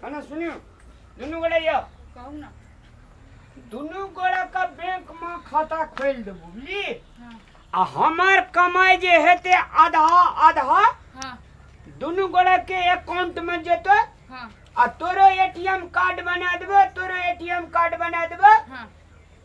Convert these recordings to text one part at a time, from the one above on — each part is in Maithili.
है ना सुनियो दुनू गोटे यौ कहू ना दुनू गोटे के बैंक में खाता खोलि देबू बुझली हाँ आ हमर कमाइ जे हेतै आधा आधा हाँ दुनू गोटे के अकाउंट में जेतै हाँ आ तोरो एटीएम कार्ड बना देबो तोरो एटीएम कार्ड बना देबो हाँ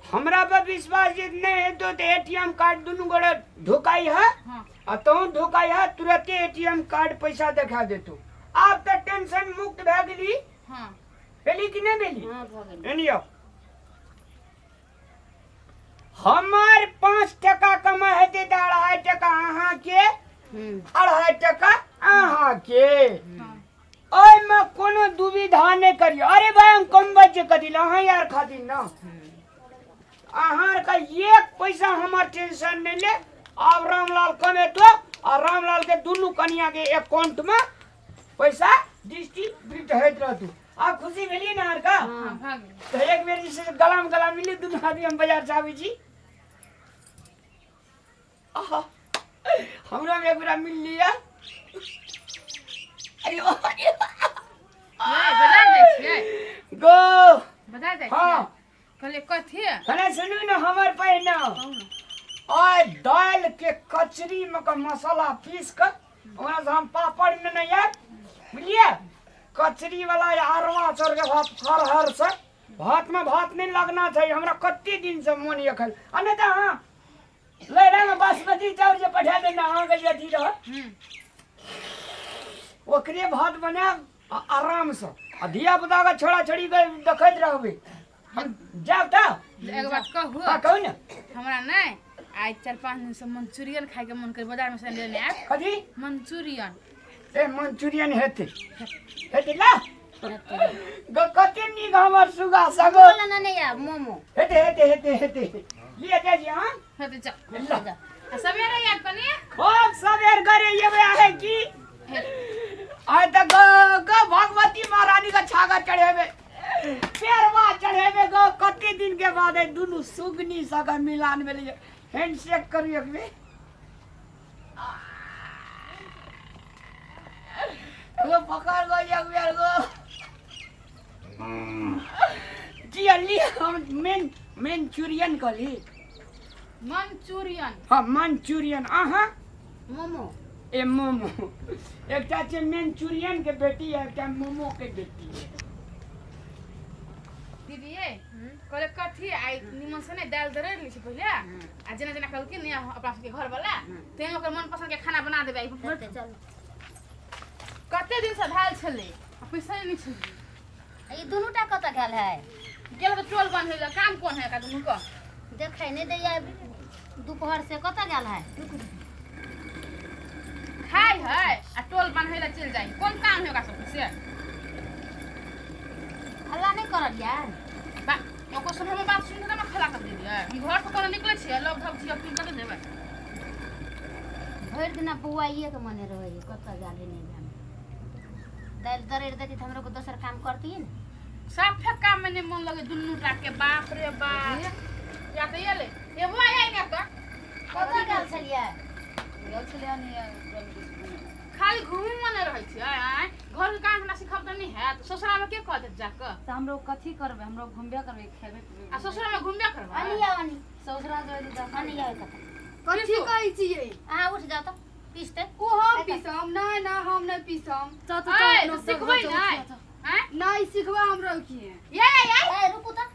हमरा पर विश्वास जे नहीं हेतो तो एटीएम कार्ड दुनू गोटे ढुकाई है हाँ आ तोहू ढुकाई है तुरते एटीएम कार्ड पैसा देखा देतो आब तऽ टेंशन मुक्त भए गेली हाँ भेली कि नहि भेली हाँ भऽ गेल एनियो हमर 5 टका कमाइ हेतै तऽ 2.5 टका अहाँके 2.5 टका अहाँके हाँ ओहिमे कोनो दुविधा नहि करियौ अरे भाई हम कमबै छियै कथी लए अहाँ यार खातिर ने अहाँके एक पैसा हमर टेंशन नहि ले आब रामलाल कमेतो आ रामलाल के दुनू कनिया के अकाउंट में पैसा डिस्ट्रीब्यूट होइत रहतू आब खुशी भेलियै ने अहाँके हाँ भऽ गेल तऽ एक बेर जे छै से गलाम गला मिली दुनू आदमी हम बाजार से आबै छी आहा, हमरो में एक बेर मिल लिया अरे ओ, अरे ये बाजार जाइ छियै गो बाजार जाइ हाँ छियै कहलियै कथी कने सुनू ने हमर पहिने कहू ने आइ दालि के कचरी में के मसाला पीस के ओकरा से हम पापड़ में नहीं आयब बुझलिए कचरी वाला अरवा चाउर के भात हर हर से भात में भात नहीं लगना चाहिए हमरा कते दिन से मोन ये खाइ आ नहीं तऽ अहाँ लैरा में बासमती चाउर जे पठा देने अहाँके जे अथी रहत ओकरे भात बनायब आ आरामसँ आ धिया पुताके छोड़ा छोड़ी के देखैत रहबै हम जायब तऽ एगो बात कहू हाँ कहू ने हमरा नहि आइ 4-5 दिन से मंचूरियन खाइके मन करे बाजार में से लेने आयब कथी मंचूरियन ए मंचूरियन हेतै हेतै ला कते नीक हमर सुगा सगो बोला ना नहीं आब मोमो हेतै हेतै हेतै हेतै लिअ जाइ छी अहाँ हेतै चल ला आ सवेरे आयब कनि खूब सबेर घरे एबै अहाँ की आइ तऽ ग ग भगवती महारानी के छागर चढ़ेबै पेरवा चढ़ेबै ग कते दिन के बाद आइ दुनू सुगनी सबके मिलान भेलै हैंडशेक करू एक बेर गो पकड़ गो एक बेर गो जी अल्ली हम मेन मंचूरियन कहली मंचूरियन हाँ मंचूरियन अहाँ मोमो ए मोमो एकटा छै मंचूरियन के बेटी है एकटा मोमो के बेटी है दीदी ये कहले कथी आइ निमन से नहि दालि दरड़ि लै छै पहिले आ जेना जेना कहलखिन ने अपना सबके घरवला तेहन ओकर मन पसन्द के खाना बना देबै आइ हेतै चल कते दिन से भेल छलै आ पैसा नहि छलै ई दुनू टा कतऽ गेल है गेल तऽ टोल बन्है लए काम कोन है एकरा दुनू के देखै नहि दैया दोपहर से कतऽ गेल है खाइ है आ टोल बन्है लए चलि जाइ कोन काम है ओकरा सबके से हल्ला नहि करल यार बा ओकर सब हमर बात सुनि कऽ ने खला कर देलियै हम घर से कोनो निकलै छियै लग धब छियै अपने कतऽ जेबै भरि दिना बौआइएके मने रहै है कतऽ गेल है नहि जाने दालि दरड़ि देती तऽ हमरो के दोसर काम करती ने साफे काम में नहीं मन लगे दुनू टा के बाप रे बाप या तऽ एलै ये बुआ आइ ने तऽ कतऽ गेल छलियै गेल छलियै ने खाली घूमी मने रहै छियै आँय घर के काम हमरा सिखब तऽ नहि हैत ससुरा में के कह देत जाकऽ तऽ हमरो कथी करबै हमरो घुमबे करबै खेबै आ पिबै ससुरा में घुमबे करबै अनी आउ अनी ससुरा जेबै तऽ अनी आउ कतऽ कथी कहै छियै अहाँ उठि जाउ तऽ पीसतै ओ हम पीसम नहि नहि हम नहि पीसम चल चल आँय, चल तऽ सिखबै नहि आँय नहि सिखबै हमरो की ये ये ए रुकू तऽ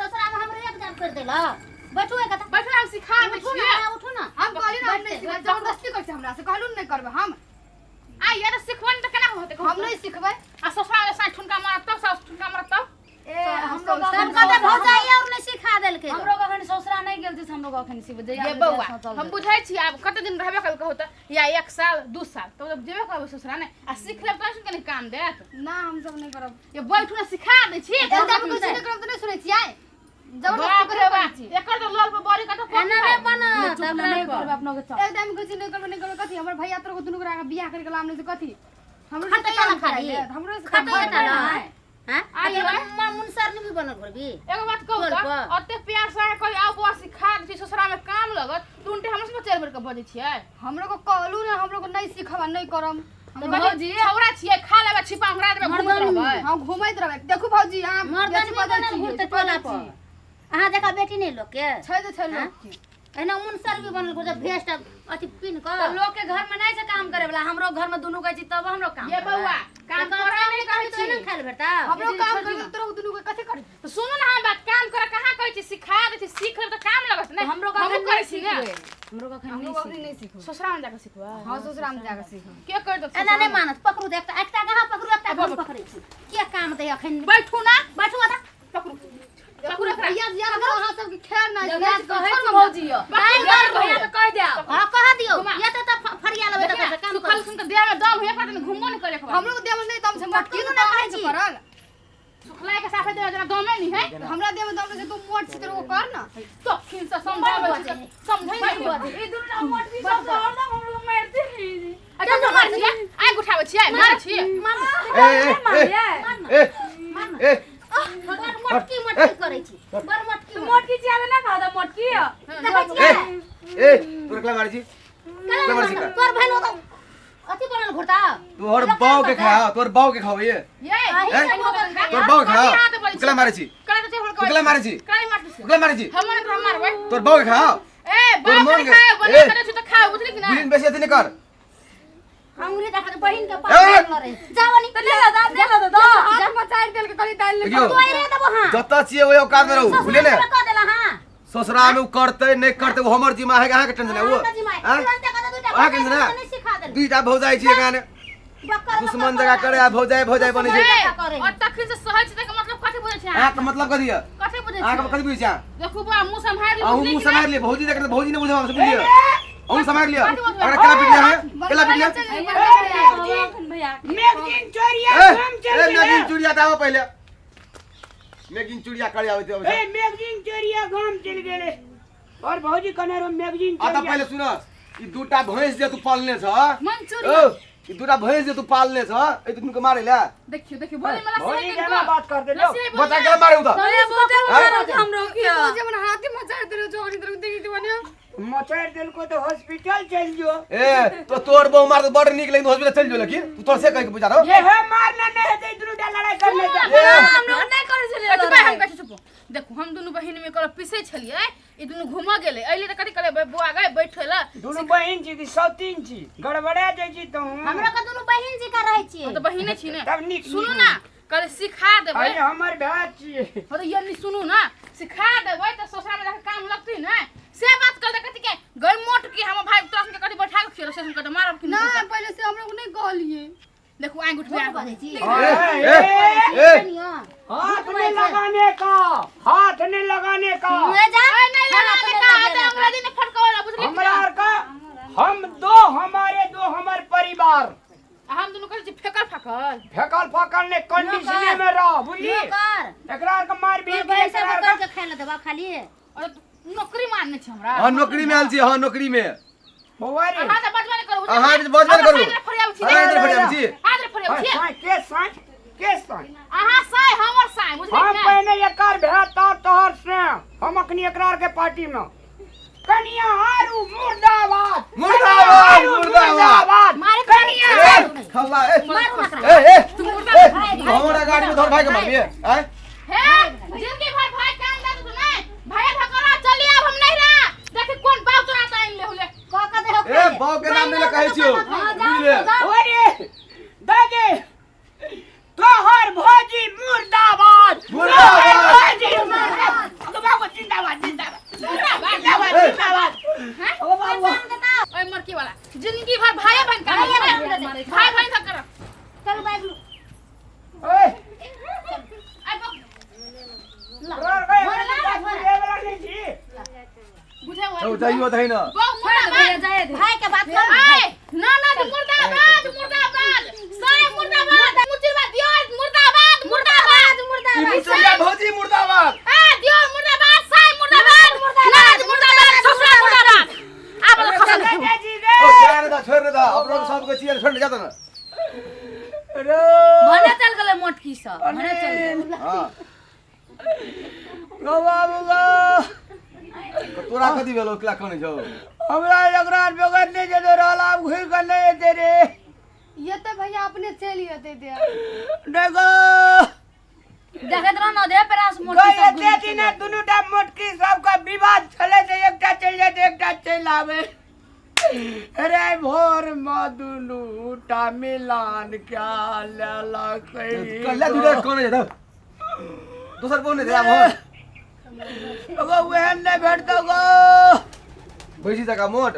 ससुरामे हमरो एक दाम कर देलक बैठू एक कतऽ बैठू हम सिखा दै उठू ने छियै अहाँ उठू ने हम कहली ना हम नहि सिखबै जबरदस्ती करै छै हमरा से कहलू ने नहि करबै हम आ ये तऽ सिखबै नहि तऽ केना होतै हम नहि सिखबै आ ससुरा में साँझ ठुनका मारत तब सास ठुनका मारत तब ए हमरो तब कहते भौजाई और नहीं सिखा देलकै हमरो अखन ससुरा नहि गेल छै हमरो अखन सिखबै जहिया ये बौआ हम बुझै छी आब कते दिन रहबे करबै कहू तऽ या 1 साल 2 साल तब जब जेबे करबै ससुरा ने आ सीख लेब तब कनि काम देत ना हम सब नहि करब ये बैठू ने सिखा दै छी एकदम कुछ नहि करब तऽ नहि सुनै छियै जबरदस्ती बाप रे करै बाप छी एकर तऽ लोल पर बड़ी कतऽ एना नहि बनत चुप नहि करबै अपनो के चल एकदम कुछ नहि करबै नहि करबै कथी हमर भैया तोर दुनू गोरा के बियाह करके लामने से कथी हमरो से खटैया काम ना खाली। कराइ देत, हमरो से काम खटैया कराइ ना देत। हैं आइयो। मुनसर नहीं भी बनल घरबी एगो बात कहू टोल तऽ पर। ओते प्यार से अहाँ कहली आउ बौआ सिखा दै छी ससुरा में काम लगत तुरन्ते हमर सब 4 बेर के बजै छियै हमरो को कहलू ना हमरो को नहीं सिखब आ नहीं करम भौजी छौरा छियै खा लेबै छिपा उंगरा देबै घुमैत रहबै। हां, घुमैत रहबै। देखू भौजी, अहाँ मर्दन बेसी में बजै बनल छी, घुरते बेसी टोला बजै पर छी। अहाँ जकाँ बेटी नहि लोक के छै तऽ छै लोक के। एहिना मुनसर भी बनल घुरते भेस्ट अथी पिन कऽ। तऽ लोक के घर में नहीं छै काम करे वाला, हमरो घर में दुनू कहै छी तब हमरो काम ये करबै। बौआ काम तऽ करे नहीं कहै तो छी। नहि खायल भेटता। हमरो काम करी तोरो दुनू के कथी करी? तऽ सुनू ने हम बात, काम करे कहाँ कहै छी, सिखा दै छी, सीख लेबै तऽ काम लगत नहि। हमरो हमहूँ कखन करै नहीं छी ने। सिखबै, हमरो कखन हमरो नहीं अखनी नहीं सीखू। ससुरा में जाके सिखबै। हां, ससुरा में जाके सीखू। के कर देत? एना नहि मानत, पकड़ू तऽ एकटा एकटा कहाँ पकड़ू, एकटा हम पकड़ै छी। के काम दै अखन? बैठू ना। बैठू अदा। पकड़ू पकड़ू एकरा। भैया जी, अहाँ सबके खेल नहि छै। सिखबै। कहै छी भौजी यो दालि भैया तऽ कहि देब। हां, कह दियौ। घुमा। ये तऽ फरिया लेबै तऽ देखिए, काम सुखल करू। सुन के देह में दम होइए पड़त, घुमबो नहीं करे। हमरो के देह में नहीं दम छै मोटकी, कखनो तऽ नहि कहै कहै छै छी। करल। सुखलाय के साफे देह जेना दमे नहीं है। हमरा देह में दम नहि छै, तू मोट छी तऽ ओ कर न। तखन से समझाबै छी तऽ समझै नहीं। ई दुनू ना मोटकी सब तऽ हरदम हमरो मारते रही। आ कतऽ मारै छियै? आगि उठाबै छियै, मारै छियै? ए ए ए ए ए बड़ मोटकी मोटकी करै छी, बड़ मोटकी। मोटकी ज्यादा ना खाओ तऽ मोटकी यो। देखै छियै? ए तोरा केला मारै छी? केला मारै छी? तोर बहन ओतऽ अथी बनल घुरता। तोहर बाऊ के खा, तोहर बाऊ के खाओ ये। ये अही ए? सब होतल खाय। तोहर बाऊ के खा। कथी हाथ बोलै छी? केला मारै छी? कला तऽ चढ़ तू केला मारै छी? कला मारतै से। केला मारै छी? हमर तऽ हम मारबै। तोहर बाऊ के खा। ए तोर बाप मोन रे के- खाए बना ए। करे छी तऽ खाओ, बुझली कि ना? बुलिन बेसी अथी नहि कर। अंगुरी देखा तऽ बहिन के ए! पास बनल रहे जाओ नी। तऽ ले ला दा, ले ला दा। हाथ मचारि देलकै, कहली दालि नहि। देखियौ, तू आइ रे देबो। हां, जतऽ छियै ओहि औकात मे रहू, बुझलियै ने? कह देला। हां, ससुरा मे ओ करतै नहि करतै ओ हमर जिम्मा है, अहाँके टेंशन है ओ? अहाँके जिम्मा है। आँय? तुरन्ते कहतै दूटा अहाँके टेंशन है? नहि सिखा देलकै। दुईटा भौजाइ छी एखन बक्कर दुश्मन जगह करे आ भौजाइ भौजाइ बनै छै। ए, करे। और तखन से सहै छी तऽ मतलब कथी बुझै छी अहाँ? अहाँके मतलब कथी है? कथी बुझै अहाँके छी? कथी बुझै छी अहाँ? देखू बा, मुँह सम्हारि लिअ, अहूँ बुझली मुँह कि ना? सम्हारि लिअ। भौजी देख भौजी नहि बुझब हमसे, बुझलियै? अहूँ सम्हारि लिअ। अगर केला पिटलियै अहाँ? केला पिटलियै? भैया मैगजीन चोरिया ए काम चल ए गेलै। मैगजीन चुड़िया तऽ आबऽ पहिले, मैगजीन चुड़िया करे आबै छै। ए मैगजीन चोरिया गाम चलि गेलै और भौजी कने रो मैगजीन आ तऽ चोरिया। पहिले सुन, ई दूटा भैंस जे तू पालने छ, मंचूरियन। ओ ई दूटा भैंस जे तू पालने छ, ए दुनू के मारे ले। देखियौ देखियौ, बोले में लस्सी भौजी है केना बात कर देलो। बच्चा के मारे उ तऽ? अरे बहुते मारत हमरो के। तू जे मन हाथी मचारि देलकै जोड़ी तरफ देखी दीवानिया। मचैर देलको तऽ हॉस्पिटल चलि जो। ए तो तोर बहु मार बड़ नीक, लेकिन हॉस्पिटल चलि जो, लेकिन तू तोर से कहि के बुझा रहो। ये है मारना नहीं हेतै, दुनू टा लड़ाई करने ए हमरो नहीं करै छलै। चुप, हम कहै छी चुप। देखू, हम दुनू बहिन में करब पीसै छलियै, ई दुनू घूमऽ गेलै, अइलै तऽ कथी कहलै, बौआ गै बैठे ला। दुनू बहिन छी कि सौतीन छी? गड़बड़ा जाइ छी तू। हमरो के दुनू बहिन जी का रहै छियै। हम तऽ बहिने छी ने। तब नीक। सुनू ना, कहले सिखा देबै। अरे हमर भाय छियै। हो तऽ ये नहीं, सुनू ना, सिखा देबै तऽ ससुरा में जाके काम लगतै ने, से बात कर दे। कथी के गई मोट की हमर भाई तोरा संगे कथी बैठा के खियलो से सुन के मारब कि नहि नहीं? पहिले से हमरो के नहीं कहलियै। देखू आँखि उठबै। झूठ बजै छी। ए ए ए सुनियो। हाथ नहीं लगाने का, हाथ नहीं लगाने का। मुँहे जा। ए नहीं लगाने का, आता अंग्रेजी ने फटकावला, बुझली कि हमरा ना? आर का हम दो, हमारे दो, हमर परिवार। आ हम दुनू कहै छी फेकल फाकल। फेकल फाकल ने, कंडीशने में रह, बुझली? नौकर। एकरा आर के मार भी तोर बहिन एकरा सब आर कर के के खाय लए देबा खाली। और नौकरी मानने छी हमरा। हाँ, नौकरी में आयल छी, हाँ नौकरी में। बौआ रे। अहाँ तऽ बजबे नहि करू। अहाँ तऽ बजबे नहि करू। फरियाबै छी। अहाँ तऽ फरियाबै छी। अहाँ तऽ फरियाबै छी। साँय के साँय के साँय? अहाँ साँय, हमर साँय, बुझली हम कि ना? पहिने एकर भेत तोहर तोहर से हम अखनी एकरा आर के पार्टी में कनिया आरू मुर्दाबाद। मुर्दाबाद, आरू मुर्दाबाद। मारे कनिया ए खल्ला ए मारू ना एकरा। ए ए मुर्दा ए, तू हमरा गाड़ी में तोहर भाई के मारबिए आय? हे जिंदगी भर भाई काम दे तू नहीं भैया धकरा चली, अब हम नहीं रहा। देखी कौन बाप तोरा ताइन ले हुले। कह के देहो। ए बाऊ के नाम ले कहै छियौ, बुझले? अरे दादी, तोहर भौजी मुर्दाबाद। मुर्दाबाद। तोहर भौजी मुर्दाबाद। अगो बाबू जिंदाबाद जिंदाबाद जिंदाबाद ए। जिंदाबाद। अगो बाबू। ओए मरकी वाला, जिंदगी भर भाई बहन काम दे, भाई बहन धकरा। चल बैग लू। ओए आई बक। तोहर गए वाला नहीं छी। बुझे हुआ। तो जाइयो दही ना। बहु मुर्दाबाद। जाए दे। भाई के बात कर। आए ना ना, मुर्दाबाद मुर्दाबाद, साए मुर्दाबाद, मुर्दाबाद दियोर मुर्दाबाद मुर्दाबाद ई मुर्दाबाद। मुचुरिया भौजी मुर्दाबाद। ए दियोर मुर्दाबाद, साए मुर्दाबाद, ननद मुर्दाबाद, ससुर मुर्दाबाद। आ बला खसल। दादाजी रे। ओ जा रे दा, छोड़ रे दा, अपना सब के चियर छोड़ जाता ना। रे भने चल गेलै मोटकी सब, भने चल गेलै। हां। गो बाबू गो। तोरा कथी भेलो, केला कनै छौ? हमरा एकरा बगैर नहि जेतो रहल, आब घुरि कऽ नहि एतै रे। ये तऽ अपने चलि अतै ते। देखो। देखैत रह न दे पेरास मोटकी गई सब एते दिना दुनू टा मोटकी सबके विवाद छलै जे एकटा चलि जाय तऽ एकटा चलि आबै। रे भोर मे दुनू टा मिलान क्या लेलकै। कल्ला दूटा कोन है दोसर कोन है आब हम गो ओहन नहि भेटतौ गो। भैंसी जकाँ मोट।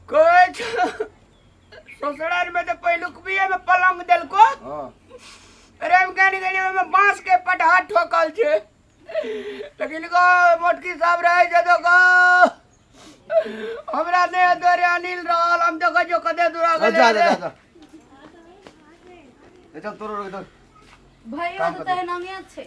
कहै छौ ससुराल में तऽ पहिलुकबिये में पलंग देलको। हाँ। अरे हम कहने गेलियै ओहिमे बाँस के पटहा ठोकल छै, लेकिन गो मोटकी सब रहै छै तो गो हमरा नहि हेतौ रे अनिल रहल हम देखै छियौ कते दूरा जा गेलै जा रे। जा जा ए, चल तोरो रोक दो। भैया काम तऽ कर दे। तेहन अंगे छै।